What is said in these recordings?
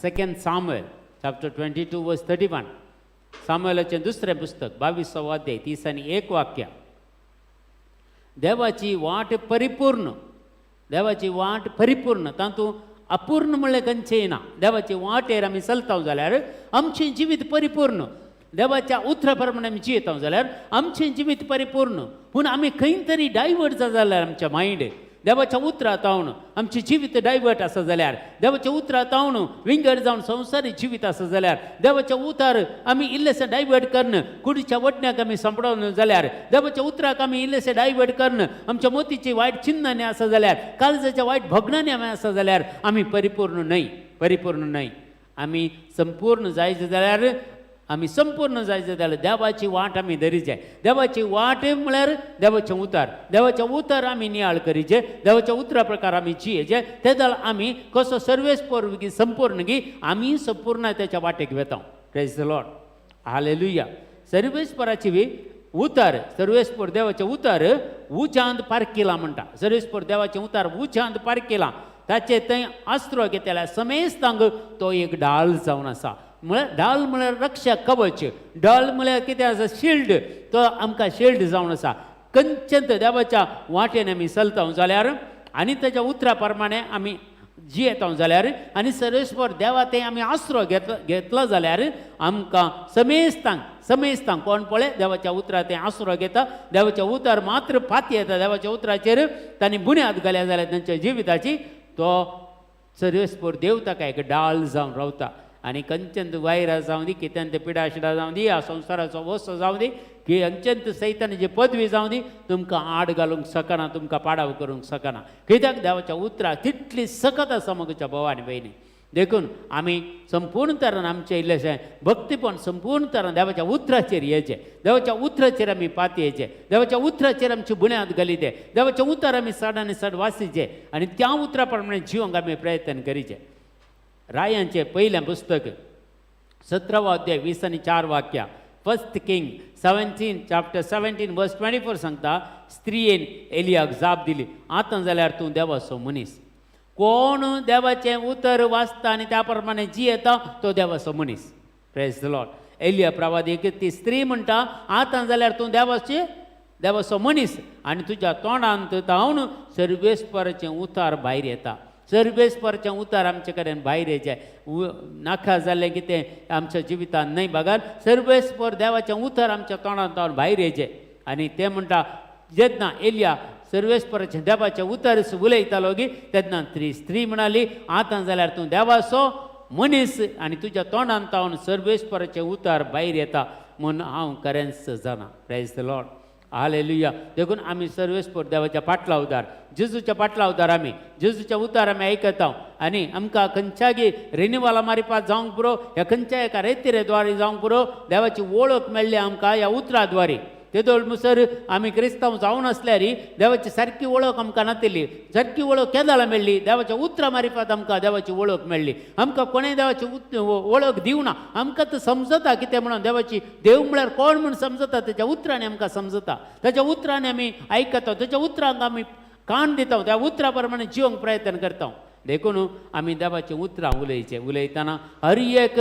Second Samuel chapter 22 verse 31. सामुएलाचें दुसरें पुस्तक बावीसवो अध्याय 31 वाक्य. देवाची वाट परिपूर्ण, देवाची वाट परिपूर्ण, तातूंत अपूर्ण म्हणलें खंयचेंय ना. देवाची वाटेर आमी चलता जाल्यार आमचें जिवीत परिपूर्ण. देवाच्या उतरा प्रमाणे आमी जियेता जाल्यार आमचें जिवीत परिपूर्ण. पूण आमी खंय तरी डायवर्ट जाता जाल्यार, आमचें मायंड देवाच्या उतरा तावन आमचें जिवीत डायवर्ट आसा जाल्यार, देवाच्या उतरा तावन विंगड जावन संवसारी जिवीत आसा जाल्यार, देवाच्या उतार आमी इल्लेशें डायवर्ट करून कुडीच्या वटण्याक आमी सांपडोवन जाल्यार, देवाच्या उतराक आमी इल्लेशें डायवर्ट करून आमच्या मोतीची वायट चिन्नांनी आसा जाल्यार, काळजाच्या वायट भोगणांनी आमी आसा जाल्यार, आमी परिपूर्ण न्हय, परिपूर्ण न्हय. आमी संपूर्ण जायचे जाल्यार, आमी संपूर्ण जायचे जाल्यार देवाची वाट आमी धरीचे. देवाची वाट म्हळ्यार देवाचें उतर. देवाचें उतर आमी नियाळ करीचे, देवाच्या उतरा प्रकार आमी जियेचे. ते जाल्यार आमी कसो सर्वेस्पर संपूर्ण गी आमी संपूर्ण त्याच्या वाटेक वेता. प्रेज the Lord, hallelujah. सर्वेस्पराची बी उतर, सर्वेस्पर देवाचें उतर उज्यांत पारकिलां म्हणटा. सर्वेस्पर देवाचें उतर उज्यांत पारकिलां. ताचे थंय आस्रो घेतल्या समेस्तांक तो एक ढाल जावन आसा. म्हळ्यार ढाल म्हळ्यार रक्षा कवच. ढाल म्हळ्यार कितें आसा? शिल्ड. तो आमकां शिल्ड जावन आसा. खंयच्यान देवाच्या वाटेन आमी चलता जाल्यार आनी ताच्या उतरा प्रमाणे आमी जियेता जाल्यार आनी सर्वेस्पर देवा ते आमी आसरो घेतलो जाल्यार आमकां समेस्तांक, समेस्तांक कोण पळय देवाच्या उतरा ते आसरो घेता, देवाच्या उतर मात्र पाती येता, देवाच्या उतराचेर तांणी बुन्याद घाल्या जाल्यार तांच्या जिविताची, तो सर्वेस्पर देव ताका एक डाल जावन रावता. आनी खंयच्यान वायरा जावं दी, कित्यान ते पिडा शिडा जावं दी, ह्या संवसाराचो वस्त जावं दी की खंयच्यान सैतानाची पदवी जावं दी, तुमकां आड घालूंक शकना, तुमकां पाडाव करूंक शकना. कित्याक देवाच्या उतराक तितली सकत आसा, म्हज्या भाव आनी भयणी. देखून आमी संपूर्ण तरान आमचें इल्लेशें भक्तीपण संपूर्ण तरान देवाच्या उतराचेर येचें. देवाच्या उतराचेर आमी पातयेचें. देवाच्या उतराचेर आमची बुन्याद घाली ते देवाच्या उतर आमी चड आनी चड वासीचे आनी त्या उतरा प्रमाणे जिवंक आमी प्रयत्न करीचे. रायांचें पयलें पुस्तक 17वो अध्याय 20 आनी 4 वाक्या. First King 17 chapter 17 verse 24 सांगता, स्त्रियेन एलियाक जाप दिली, आतां जाल्यार तूं देवाचो मनीस. कोण देवाचें उतर वाचता आनी त्या प्रमाणे जियेता तो देवाचो मनीस. प्रेज the Lord. एलिया प्रवादीक ती स्त्री म्हणटा, आतां जाल्यार तूं देवाचो मनीस आनी तुज्या तोंडांत तावन सर्वेस्पराचें उतार भायर येता. सर्वेस्पराचें उतार आमचे कडेन भायर येचें नाका जाल्लें कितें आमच्या जिवितांत न्हय बगर सर्वेस्पर देवाचें उतर आमच्या तोंडांत तावन भायर येचें. आनी ते म्हणटा, जेन्ना एलिया सर्वेस्पराचें देवाचें उतर उलयतालो गी, तेन्ना ती स्त्री म्हणाली, आतां जाल्यार तूं देवाचो मनीस आनी तुज्या तोंडांत तावन सर्वेस्पराचें उतर भायर येता म्हूण हांव खरेंच जाणा. प्रेज the Lord, hallelujah. देखून आमी सर्वेस्पर देवाच्या पाटला उदार, जेजूच्या पाटला उदार, आमी जेजूच्या उतार आमी आयकता आनी आमकां खंयच्यागी रिनिवाला मारिपात जावंक पुरो, ह्या खंयच्या एका रेतिरे द्वारे जावंक पुरो, देवाची वळख मेळ्ळी आमकां ह्या उतरा द्वारे. तेदोळ मुसर आमी क्रिस्तांव जावन आसल्यार देवाची सारकी वळख आमकां नातिल्ली. सारकी वळख केदाळा मेळ्ळी? देवाच्या उतरां मारिफात आमकां देवाची वळख मेळ्ळी. आमकां कोणें देवाची वळख दिवना. आमकां तर समजता कितें म्हणून देवाची, देव म्हळ्यार कोण म्हूण समजता. तेच्या उतरांनी आमकां समजता. ताच्या उतरांनी आमी आयकता. ताच्या उतरांक आमी कान दिता. त्या उतरा प्रमाणे जिवंक प्रयत्न करता. देखून आमी देवाचीं उतरां उलयचें. उलयतना हर एक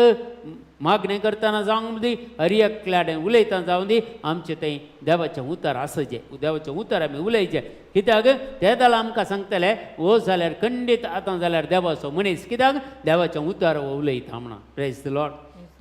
मागणें करतना जावंक दी, हर एकल्या उलयतना जावं दी, आमचें थंय देवाचें उतर आसचें. देवाचें उतर आमी उलयचें. कित्याक ते जाल्यार आमकां सांगतले, हो जाल्यार खंडीत आतां जाल्यार देवाचो मनीस, कित्याक देवाचें उतर हो उलयता म्हणून. प्रेज the Lord,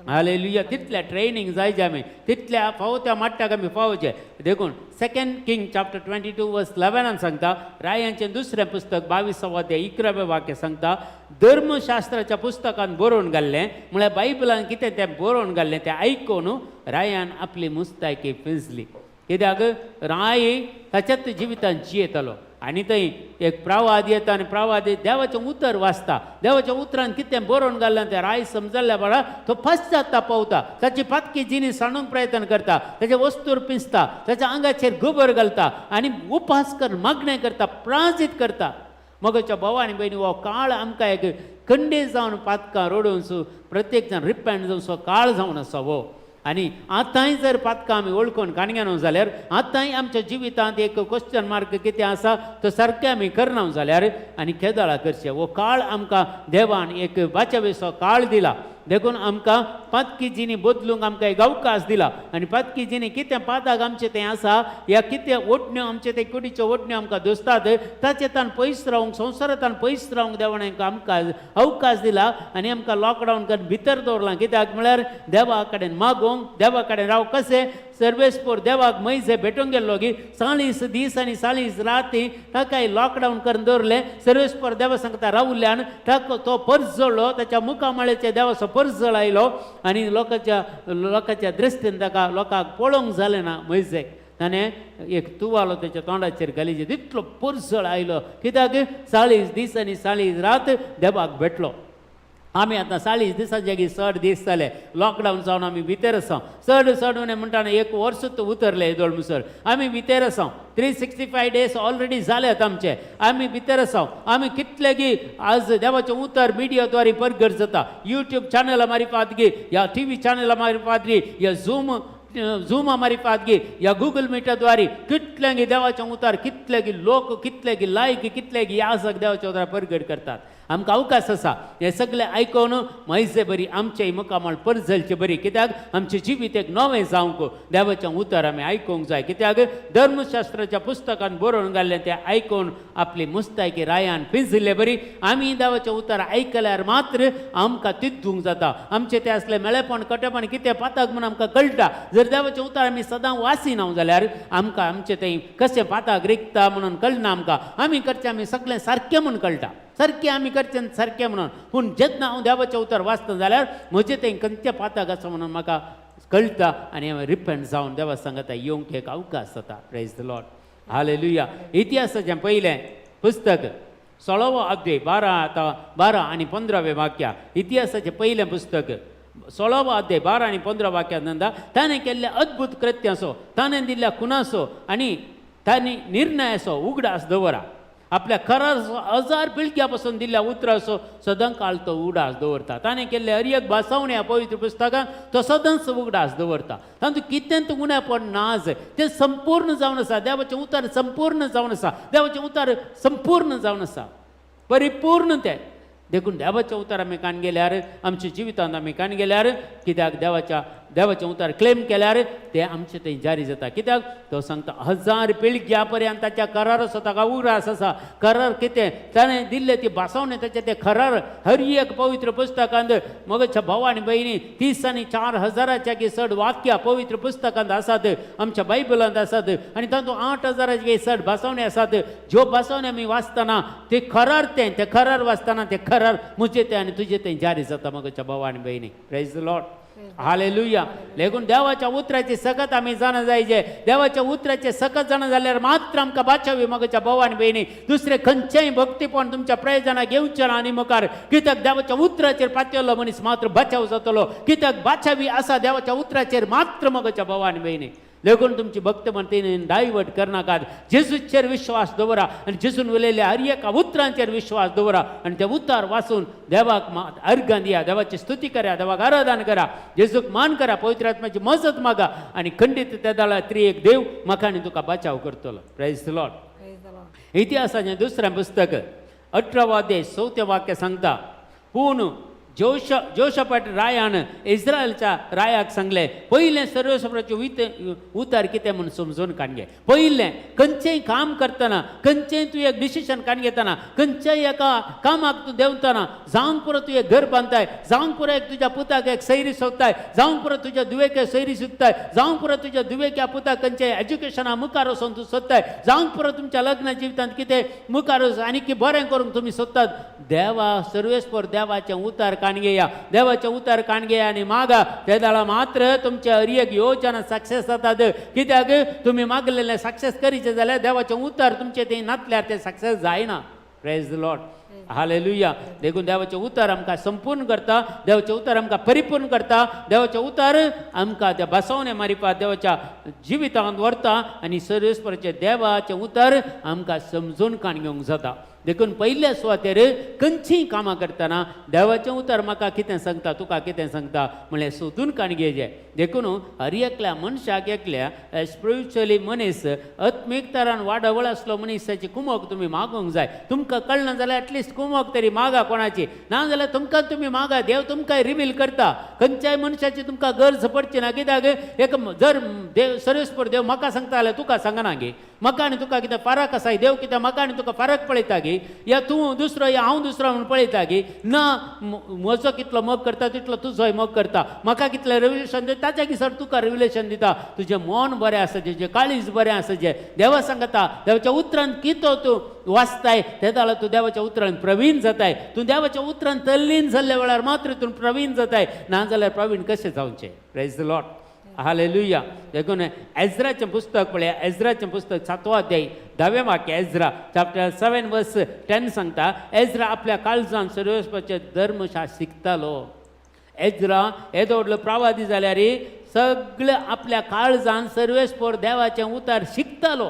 hallelujah. तितल्या ट्रेनींग जायचे आमी, तितल्या फावो त्या माट्टाक आमी पावचे. देखून Second King chapter 22 verse 11 सांगता, रायांचें दुसरें पुस्तक 22वो अध्याय 11वें वाक्य सांगता, धर्मशास्त्राच्या पुस्तकान बरोवन घाल्लें, म्हळ्यार बायबलान कितें तें बरोवन घाल्लें, तें आयकून रायान आपली मुस्तायकी पिंजली. कित्याक राय ताच्याच जिवितान जियेतालो आनी थंय एक प्रवाद येता आनी प्रवाद देवाचें उतर वाचता. देवाच्या उतरान कितें बरोवन घाल्लें तें राय समजल्ल्या बरा तो पश्चाताप पावता. ताची पातकी जिणी सांडूंक प्रयत्न करता. ताचे वस्तूर पिंजता, ताच्या आंगाचेर गोबर घालता आनी उपास कर मागणें करता, प्राजित करता. मगच्या भाव आनी भयणी, हो काळ आमकां एक खंडे जावन पातकां रडोवन प्रत्येक जाण रिपेंट जावन काळ जावन आसा हो. आनी आतांय जर पातकां आमी वळखून काणग्यानो जाल्यार, आतांय आमच्या जिवितांत एक क्वेश्चन मार्क कितें आसा तो सारकें आमी करना जाल्यार आनी केदळा करचें. हो काळ आमकां देवान एक बाचावेचो काळ दिला, देखून आमकां पातकी जिणी बदलूंक आमकां एक अवकाश दिला. आनी पातकी जिणी कितें पाताक आमचें तें आसा या कितें ओडण्यो आमचें तें कुडीच्यो ओडण्यो आमकां दोसतात ताचे तान पयस रावंक, संवसारांतान पयस रावंक देवान आमकां अवकाश दिला. आनी आमकां लॉकडावन करून भितर दवरलां, कित्याक म्हळ्यार देवा कडेन मागूंक, देवा कडेन राव. कशें सर्वेस्पोर देवाक मैजे भेटूंक गेल्लो की 40 दीस आनी 40 राती ताकाय लॉकडावन करून दवरलें. सर्वेस्पोर देवा सांगता रावल्यान ताका तो परजळ्ळो, ताच्या मुखामळाचेर देवाचो परजळ आयलो आनी लोकांच्या लोकांच्या दृश्टीन ताका लोकांक पळोवंक जालें ना. मैजे ताणें एक तुवालो तेच्या तोंडाचेर घालीचे तितलो परजळ आयलो, कित्याक 40 दीस आनी 40 रात देवाक भेटलो. आमी आतां 40 दिसांचे की चड दीस जाले लॉकडावन जावन आमी भितर आसा. चड चड म्हणटा एक वर्सूच उतरलें येदोळ मुसर आमी भितर आसा. 365 डेज ऑलरेडी जाल्यात आमचे, आमी भितर आसा. आमी कितले की आज देवाचें उतर मिडिया द्वारे परगट जाता, यूट्यूब चॅनला मारिफात गी, या टी व्ही चॅनला मारिफात गी, या झुमा मारिफात गी, या गुगल मिटा द्वारे कितल्यांगी देवाचें उतर, कितले की लोक, कितले की लायक, कितले की यासक देवाचें उतर परगट करतात. आमकां अवकाश आसा हें सगळें आयकून म्हयजे बरी आमचें मुखामळ परजलचे बरी, कित्याक आमचें जिवीत एक नवें जावंक देवाचें उतर आमी आयकूंक जाय. कित्याक धर्मशास्त्राच्या पुस्तकान बरोवन घाल्लें तें आयकून आपली मुस्तायकी रायान पिंजिल्ले बरी आमी देवाचें उतर आयकल्यार मात्र आमकां तिद्दूंक जाता. आमचें तें आसलें मेळेपण कटेपण कितें पातक म्हूण आमकां कळटा. जर देवाचें उतर आमी सदां वाचिना जाल्यार आमकां आमचें तें कशें पातक रिगता म्हणून कळना. आमकां आमी करचें आमी सगळें सारकें म्हूण कळटा, सारकें आमी करचें सारकें म्हणून. पूण जेन्ना हांव देवाचें उतर वाचता जाल्यार म्हजें तें खंयचें पातक आसा म्हणून म्हाका कळटा आनी हांव रिपेंट जावन देवा सांगता येवंक एक अवकाश जाता. प्रेज the Lord, hallelujah. इतिहासाचें पयलें पुस्तक 16वो अध्याय 12 आतां 12 आनी 15वें वाक्या. इतिहासाचें पयलें पुस्तक 16वो अध्याय 12 आनी 15 वाक्या नंदा ताणें केल्ल्या अद्भुत कृत्यांचो, ताणें दिल्ल्या खुनाचो आनी तांणी निर्णयाचो उगडास दवरा. आपल्या खरार 1000 पिळग्या पासून दिल्ल्या उतराचो सदां काळ तो उगडास दवरता. ताणें केल्ले हर एक भासावण्या पवित्र पुस्तकांत तो सदांच उगडास दवरता. तातूंत कितें उणेपण नाच, तें संपूर्ण जावन आसा. देवाचें उतर संपूर्ण जावन आसा, देवाचें उतर संपूर्ण जावन आसा, परिपूर्ण तें. देखून देवाचें उतर आमी कान गेल्यार आमच्या जिवितांत आमी कान गेल्यार, कित्याक देवाच्या देवाचें उतर क्लेम केल्यार तें आमचें थंय जारी जाता. कित्याक तो सांगता 1000 पिळग्या पर्यंत ताच्या कराराचो ताका उगडास आसा. करार कितें ताणें दिल्लें ती भासावणे ताचें तें करार हर एक पवित्र पुस्तकांत मगच्या भाव आनी भयणी 34,000 की चड वाक्यां पवित्र पुस्तकांत आसात, आमच्या बायबलांत आसात आनी तातूंत 8,000 की चड भासावणे आसात. ज्यो भासावणे आमी वाचतना ते करार तें ते करार वाचतना ते करार म्हजें तें आनी तुजें तें जारी जाता मगच्या भाव आनी भयणी. प्रेज the Lord, hallelujah. लेगून देवाच्या उतराची सकत आमी जाणा जायचे. देवाच्या उतराचे सकत जाणा जाल्यार मात्र आमकां बाचावी मगच्या भाव आनी भयणी. दुसरें खंयचेंय भक्तीपण तुमच्या प्रयोजनाक घेवचें ना आनी मुखार, कित्याक देवाच्या उतराचेर पातयल्लो मनीस मात्र बचाव जातलो. कित्याक बाचावी आसा देवाच्या उतराचेर मात्र मगच्या भाव आनी भयणी. देखून तुमची भक्तमन तिने डायवर्ट करनाकात. जेजूचेर विश्वास दवरा आनी जेजून उलयल्ल्या हर एका उतरांचेर विश्वास दवरा आनी ते उतर वाचून देवाक अर्घां दिया, देवाची स्तुती करा, देवाक आराधन करा, जेजूक मान करा, पवित्र आत्म्याची मजत मागा आनी खंडीत त्या दळा त्रिएक देव म्हाका आनी तुका बचाव करतलो. Praise the Lord. Praise the Lord. इतिहासाचें दुसरें पुस्तक 18वो अध्याय 4थें वाक्य सांगता, पूण जोशपट रायान इस्रायलच्या रायाक सांगलें, पयलें सर्वेस्पराचें उतर कितें म्हूण समजून काडून घे. पयलें खंयचेंय काम करतना, खंयचेंय तूं एक डिसिशन काडून घेतना, खंयच्याय एका कामाक तूं देंवतना, जावंक पुरो तूं एक घर बांदताय, जावंक पुरो एक तुज्या पुताक एक सैरी सोदताय, जावंक पुरो तुज्या धुवेक एक सैरी सोदताय, जावंक पुरो तुज्या धुवेक या पुताक खंयच्याय एज्युकेशना मुखार वचोन तूं सोदताय, जावंक पुरो तुमच्या लग्न जिवितांत कितें मुखार वचून आनी बरें करूंक तुमी सोदतात, देवा सर्वेस्पर देवाचें उतर काण घेया, देवाचें उतर काण घेया आनी मागा. ते दाळा मात्र तुमच्या हर एक योजना सक्सेस जातात. कित्याक तुमी मागलेलें सक्सेस करीचें जाल्यार देवाचें उतर तुमचें तें नातल्यार तें सक्सेस जायना. प्रेज the Lord, hallelujah. देखून देवाचें उतर आमकां संपूर्ण करता, देवाचें उतर आमकां परिपूर्ण करता, देवाचें उतर आमकां त्या बसवणे मारिफात देवाच्या जिवितांत व्हरता आनी सर्वेस्पराचें देवाचें उतर आमकां समजून काण घेवंक जाता. देखून पयल्या सुवातेर खंयचीय कामां करतना देवाचें उतर म्हाका कितें सांगता, तुका कितें सांगता म्हणल्यार सोदून काण घेवचें. देखून हर एकल्या मनशाक एकल्या स्पिरिच्युअली मनीस आत्मीक तरान वाडवळ आसलो मनीसाची कुमोक तुमी मागूंक जाय. तुमकां कळना जाल्यार एटलिस्ट कुमोक तरी मागा कोणाची, ना जाल्यार तुमकां तुमी मागा, देव तुमकां रिवील करता. खंयच्याय मनशाची तुमकां गरज पडची ना. कित्याक एक जर देव सर्वेस्पर देव म्हाका सांगता जाल्यार तुका सांगना गे, म्हाका आनी तुका कितें फरक आसा? देव कितें म्हाका आनी तुका फरक पळयता गे, या तूं दुसरो या हांव दुसरो म्हूण पळयता गे? ना, म्हजो कितलो मोग करता तितलो तुजोय मोग करता. म्हाका कितलें रेवल्युशन दिता ताच्या किसर तुका रेवल्युशन दिता. तुजें मन बरें आसा, तुजें काळीज बरें आसा, जें देवा सांगता देवाच्या उतरान कितो तूं वाचताय ते जाल्यार तूं देवाच्या उतरान प्रवीण जाताय. तूं देवाच्या उतरान तल्लीन जाल्ल्या वेळार मात्र तूं प्रवीण जाताय, ना जाल्यार प्रवीण कशें जावचें? Praise the Lord, hallelujah. देखून एज्राचें पुस्तक पळया, एज्राचें पुस्तक सातवो अध्याय धावें वाक्य, एज्रा चॅप्टर 7 वर्स 10 सांगता, एज्रा आपल्या काळजान सर्वेस्पराचें धर्मशास्त्र शिकतालो. एज्रा येदो व्हडलो प्रवादी जाल्यार सगळे आपल्या काळजान सर्वेस्पर देवाचें उतार शिकतालो.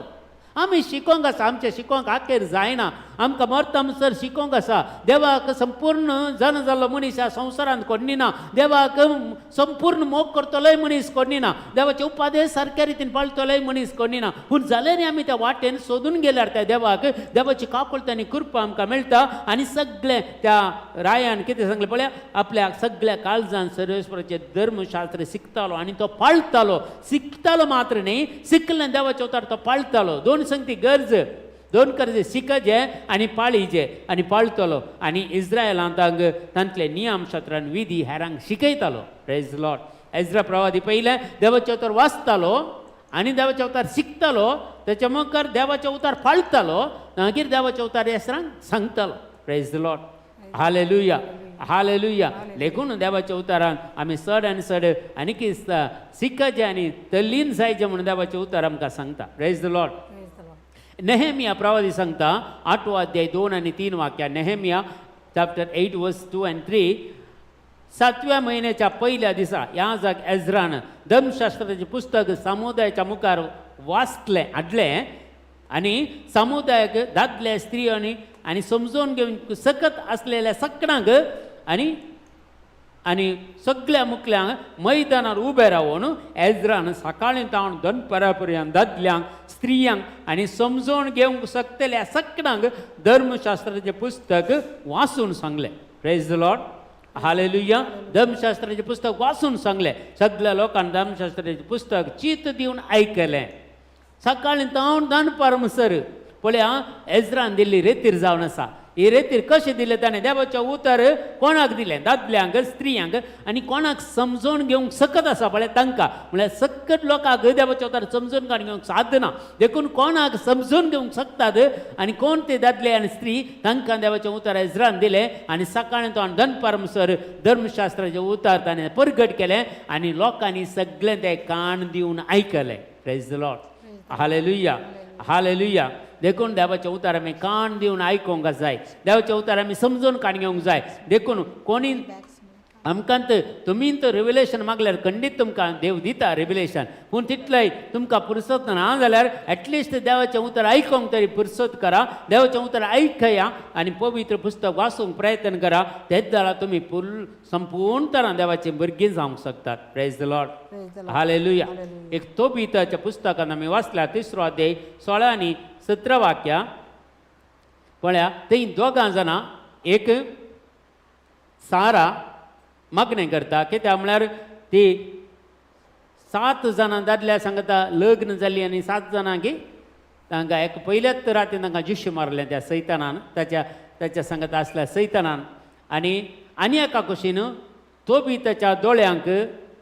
आमी शिकोंक आसा, आमचें शिकोंक आखेर जायना, आमकां मरता म्हणसर शिकोंक आसा. देवाक संपूर्ण जाणा जाल्लो मनीस ह्या संवसारांत कोण्णी ना. देवाक संपूर्ण मोग करतलोय मनीस कोण्णी ना. देवाचे उपादेश सारक्या रितीन पाळटलोय मनीस कोण्णी ना. पूण जाल्यार आमी त्या वाटेन सोदून गेल्यार त्या देवाक देवाची काकुळट आनी कृपा आमकां मेळटा. आनी सगळें त्या रायान कितें सांगलें पळया, आपल्या सगळ्या काळजान सर्वेस्पराचें धर्मशास्त्र शिकतालो आनी तो पाळटालो. शिकतालो मात्र न्ही, शिकलें देवाचें उतर तो पाळटालो. दोन संगती गरज, दोन गरजे, शिकचे आनी पाळीचे, आनी पाळटलो. आनी इस्रायलांत तांतले नियम शास्त्रान विधी हेरांक शिकयतालो. Praise Lord. Ezra प्रवादी पयलें देवाचें उतर वाचतालो आनी देवाचें उतर शिकतालो, तेच्या मुखार देवाचें उतर पाळटालो, मागीर देवाचें उतर हेसरांक सांगतालो. Praise Lord, hallelujah, hallelujah. देखून देवाच्या उतरान आमी चड आनी चड आनी कितें शिकचें आनी तल्लीन जायचें म्हणून देवाचें उतर आमकां सांगता. Praise the Lord. Praise the Lord. Nehemiah प्रवादी सांगता, आठवो अध्याय 2 आनी 3 वाक्या, नेहेमिया चॅप्टर 8 वर्स 2 आनी 3, सातव्या म्हयन्याच्या पयल्या दिसा याजक एज्रान धर्मशास्त्राचें पुस्तक समुदायाच्या मुखार वाचलें हाडलें आनी समुदायाक दादले स्त्री आनी आनी समजून घेवन सकत आसलेल्या सकणांक आनी आनी सगळ्या मुखल्यांक मैदानार उबे रावन एज्रान सकाळीं तावन दनपरा पर्यंत दादल्यांक स्त्रियांक आनी समजून घेवंक शकतल्या सकणांक धर्मशास्त्राचें पुस्तक वाचून सांगलें. Praise the Lord, hallelujah. धर्मशास्त्राचें पुस्तक वाचून सांगलें. सगळ्या लोकांक धर्मशास्त्राचें पुस्तक चीत दिवन आयकलें सकाळीं तावन दनपार म्हणसर. पळया, एज्रान दिल्ली रेतीर जावन आसा. ही रेतीर कशें दिलें ताणें? देवाचें उतर कोणाक दिलें? दादल्यांक, स्त्रियांक आनी कोणाक समजून घेवंक सकत आसा पळय तांकां. म्हळ्यार सकत लोकांक देवाचें उतर समजून घेवंक सादना. देखून कोणाक समजून घेवंक शकतात आनी कोण ते दादले आनी स्त्री, तांकां देवाचें उतर एज्रान दिलें आनी सकाळीं तो दनपार म्हणसर धर्मशास्त्राचें उतर ताणें परगट केलें आनी लोकांनी सगळें तें कान दिवन आयकलें. Praise the Lord, hallelujah, hallelujah. देखून देवाचें उतर आमी कान दिवन आयकूंक जाय, देवाचें उतर आमी समजून कान घेवंक जाय. देखून कोणी आमकां तुमी तर रिविलेशन मागल्यार खंडीत तुमकां देव दिता रिविलेशन, पूण तितलेंय तुमकां पुरसत ना जाल्यार एटलिस्ट देवाचें उतर आयकूंक तरी पुरसत करा. देवाचें उतर आयकया आनी पवित्र पुस्तक वाचूंक प्रयत्न करा. तेच जाल्यार तुमी फूल संपूर्ण तरान देवाचीं भुरगीं जावंक शकतात. Praise the Lord, Praise the Lord. Hallelujah. Hallelujah. एक तोबिताच्या पुस्तकान आमी वाचल्या तिसरो अध्याय 16 आनी 17 वाक्या पळया. थंय दोगां जाणां, एक सारा मागणें करता. कित्याक म्हळ्यार ती 7 जाणां दादल्या सांगता लग्न जाली आनी 7 जाणां की तांकां एक पयल्याच रातीन तांकां जिशू मारलें त्या सैतानान, ताच्या ताच्या सांगता आसल्या सैतानान. आनी आनी एका कुशीन तो बी ताच्या दोळ्यांक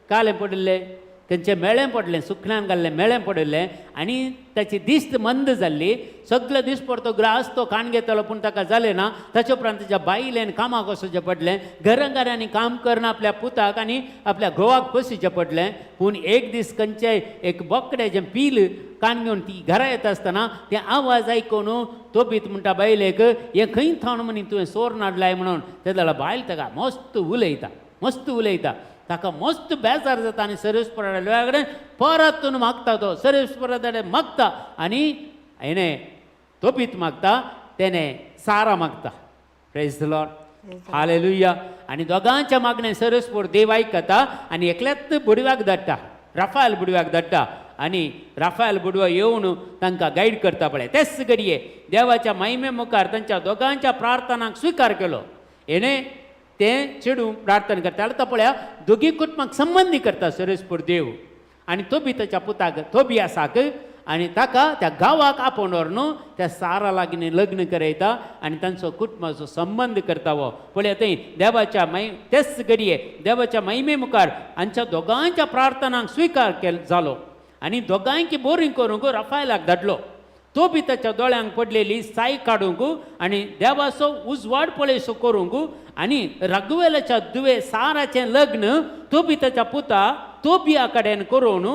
कालें पडिल्लें, तेंचें मेळें पडलें, सुकण्यान घाल्लें मेळें पडिल्लें आनी ताची दिस्त मंद जाल्ली. सगळे दीस पडतो ग्रास तो काण घेतालो पूण ताका जालें ना. ताचे उपरांत ताच्या बायलेन कामाक वचचें पडलें, घरां काम करना आपल्या पुताक आनी आपल्या घोवाक पोशिचें पडलें. पूण एक दीस खंयचेय एक बोकड्याचें पील कान घेवन ती घरा येता आसतना ते आवाज आयकून तोबीत म्हणटा बायलेक, हें खंय थावन म्हणी तुवें सोर नाडलाय म्हणून. ते जाल्यार बायल ताका मस्त उलयता, मस्त उलयता, ताका मस्त बेजार जाता आनी सर्वेस्परा कडेन परतून मागता. तो सर्वेस्परा कडेन मागता आनी हेणें तोबीत मागता, तेणे सारा मागता. Praise the Lord, hallelujah. आनी दोगांच्या मागणें सरस्पोर देव आयकता आनी एकल्याच बुडव्याक धाडटा, राफायल बुडव्याक धाडटा आनी राफायल बुडवो येवन तांकां गायड करता पळय. तेच घडये देवाच्या महिमे मुखार तांच्या दोगांच्या प्रार्थनांक स्विकार केलो. हेणे तें चेडूं प्रार्थना करता आतां पळया, दोगी कुटुंबाक संबंदी करता सरस्पोर देव. आनी तोबी ताच्या पुताक तोबियासाक आनी ताका त्या गांवाक आपोवन व्हरून त्या सारा लागीं लग्न करयता आनी तांचो कुटुंबाचो संबंद करता. हो पळया थंय देवाच्या मै तेच घडये देवाच्या महिमे मुखार हांच्या दोगांच्या प्रार्थनांक स्विकार केल जालो आनी दोगांयकी बोरींग करूंक रफायलाक धाडलो. तो बी ताच्या दोळ्यांक पडलेली साय काडूंक आनी देवाचो उजवाड पळयसो करूंक आनी रघुवेलाच्या दुवे साराचें लग्न तो बी ताच्या पुता तोबिया कडेन करून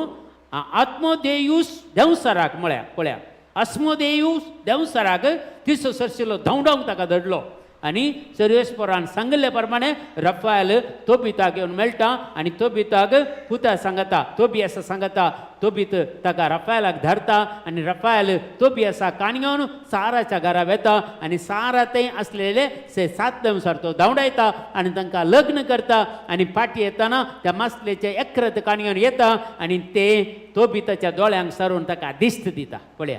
आत्मोदेयूस देंवसराक म्हळ्या पळया, अस्मोदेयूस देंवसराक तिसो सरशिलो धांवडावंक ताका धाडलो. आनी सर्वेस्परान सांगिल्ले प्रमाणे रफायल तोबिताक येवन मेळटा आनी तोबिताक पुता सांगता, तोबियासा सांगता. तोबीत ताका रफायलाक धाडटा आनी रफायल तोबियासा काण घेवन साराच्या घरा वेता आनी सारा थंय आसलेले से सात देवसार तो धांवडायता आनी तांकां लग्न करता. आनी फाटी येताना त्या मासलेचे एकरत काण घेवन येता आनी ते तोबिताच्या दोळ्यांक सारून ताका दिश्ट दिता. पळया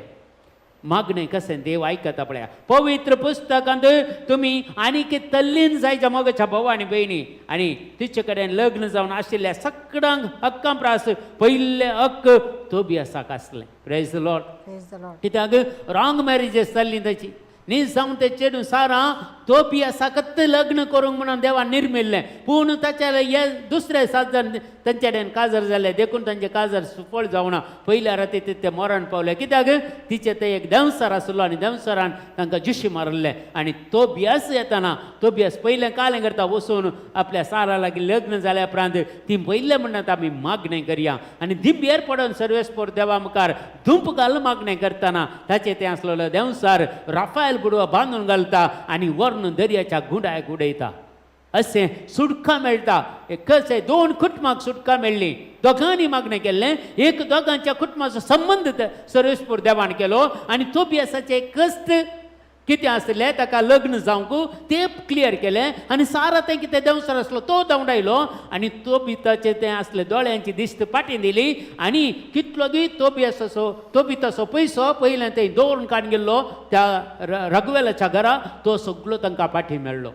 मागणें कशें देव आयकता पळया. पवित्र पुस्तकांत तुमी आनीक तल्लीन जायच्या मोगाच्या भाव आनी भयणी आनी तिचे कडेन लग्न जावन आशिल्ल्या सगळ्यांक हक्कां प्रास पयले हक्क तोबियासाक आसलें. Praise the Lord. Praise the Lord. कित्याक रॉंग मॅरेजीस चल्ली ताची न्ही जावन ते चेडूं सारा तोबियासाकच लग्न करूंक म्हणून देवान निर्मिल्लें, पूण ताच्या हे दुसरे सात जाण तांचे कडेन काजार जाले, देखून तांचे काजार सुफळ जावना. पयल्या राती ते मरण पावले. कित्याक तिचे ते एक देंवसार आसलो आनी देंवसारान तांकां जुशी मारिल्लें. आनी तोबियास येताना तोबियास पयलें कालें करता वचून आपल्या सारा लागीं लग्न जाल्या उपरांत ती पयलें म्हणटात आमी मागणें करया आनी दिंबेर पडून सर्वेस्पोर देवा मुखार धुंप घाल मागणें करतना ताचे तें आसलेलो देंवसार राफायल बुडवा बांदून घालता आनी व्हरून दर्याच्या गुंडाक उडयता. अशें सुटका मेळटा. कशें दोन कुटुंबाक सुटका मेळ्ळी. दोगांनी मागणें केल्लें, एक दोगांच्या कुटुंबाचो संबंद सर्वेस्पोर देवान केलो आनी तोबियासाचे कश्ट कितें आसलें ताका लग्न जावंक तें क्लियर केलें आनी सारा तें कितें देंवसार आसलो तो धांवडायलो आनी तोबिताचें तें आसलें दोळ्यांची दिश्ट फाटीं दिली. आनी कितलो गी तोबियासाचो तोबिताचो पयसो पयलें थंय दवरून काडून गेल्लो त्या रघुवेलाच्या घरा, तो सगळो तांकां फाटीं मेळ्ळो.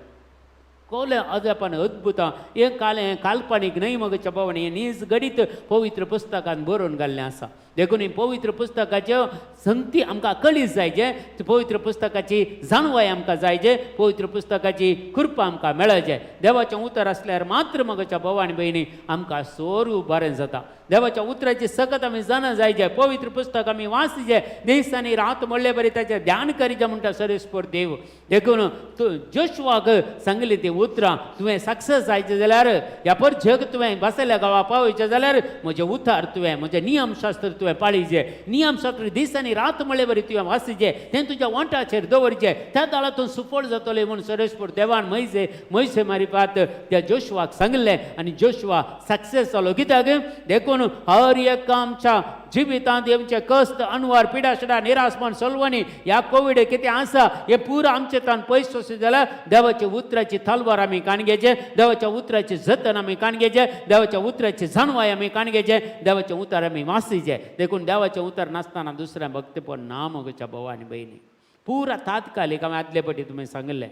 कोले अजापान अद्भुतां हें कालें काल्पनीक न्हय मगच्या भावांनी, हें नीज घडीत पवित्र पुस्तकान बरोवन घाल्लें आसा. देखून ही पवित्र पुस्तकाच्यो संगती आमकां कळीत जायचे, पवित्र पुस्तकाची जाणवाय आमकां जायचे, पवित्र पुस्तकाची कृपा आमकां मेळचे. देवाचें उतर आसल्यार मात्र मगच्या भाव आनी भयणी आमकां सोरू बरें जाता. देवाच्या उतराची सकत आमी जाणा जायचे, पवित्र पुस्तक आमी वाचचे, दीस आनी रात म्हणले बरी ताचें ध्यान करीचें म्हणटा सर्वेस्पोर देव. देखून तूं जोशवाक सांगली ती उतरां, तुवें सक्सेस जायचें जाल्यार ह्या पर जग तुवें बसल्या गांवा पावयचें जाल्यार म्हजें उतार तुवें म्हजें नियमशास्त्र तुवें पाळीचें, नियमशास्त्र दीस आनी रात म्हणले बरी तुवें वाचचें, तें तुज्या वंठाचेर दवरचें, त्या दाळातून सुफळ जातलें म्हूण सर्वेस्पोर देवान मैसे मैसे मारिपात त्या जोशवाक सांगलें आनी जोशवा सक्सेस जालो. कित्याक देखून हर एक आमच्या जिवितांत आमचे कश्ट अनवार पिडाशिडा निरासपण सलवणी ह्या कोवीड कितें आसा हें पुरो आमचे तान पयस वचूं जाल्यार देवाच्या उतराची तलवार आमी काण घेवचें, देवाच्या उतराचें जतन आमी काण घेवचें, देवाच्या उतराची जाणवाय आमी काण घेवचें, देवाचें उतर आमी वाचचें. देखून देवाचें उतर नासतना दुसऱ्या भक्तीपण ना मगच्या भाव आनी भयणी. पुरा तात्कालीक हांवें आदले पटी तुमी सांगिल्लें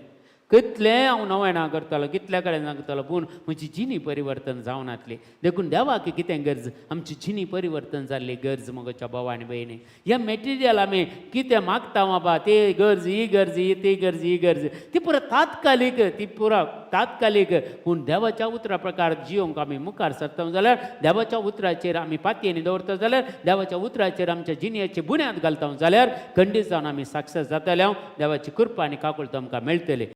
कितलें हांव नवेणां करतालो, कितल्या कडेन सांगतालो, पूण म्हजी जिणी परिवर्तन जावनातली. देखून देवाक कितें गरज, आमची जिणी परिवर्तन जाल्ली गरज मगोच्या भाव आनी भयणी. हें मटेरियल आमी कितें मागता बाबा, ते गरज ही गरज ही ती गरज ही गरज, ती पुरा तात्कालीक, ती पुरा तात्कालीक. पूण देवाच्या उतरा प्रकार जियोंक आमी मुखार सरता जाल्यार, देवाच्या उतराचेर आमी पातयेनी दवरता जाल्यार, देवाच्या उतराचेर आमच्या जिणेची बुन्याद घालता जाल्यार खंडीत जावन आमी सक्सेस जातले. देवाची कृपा आनी काकुळट आमकां मेळटली.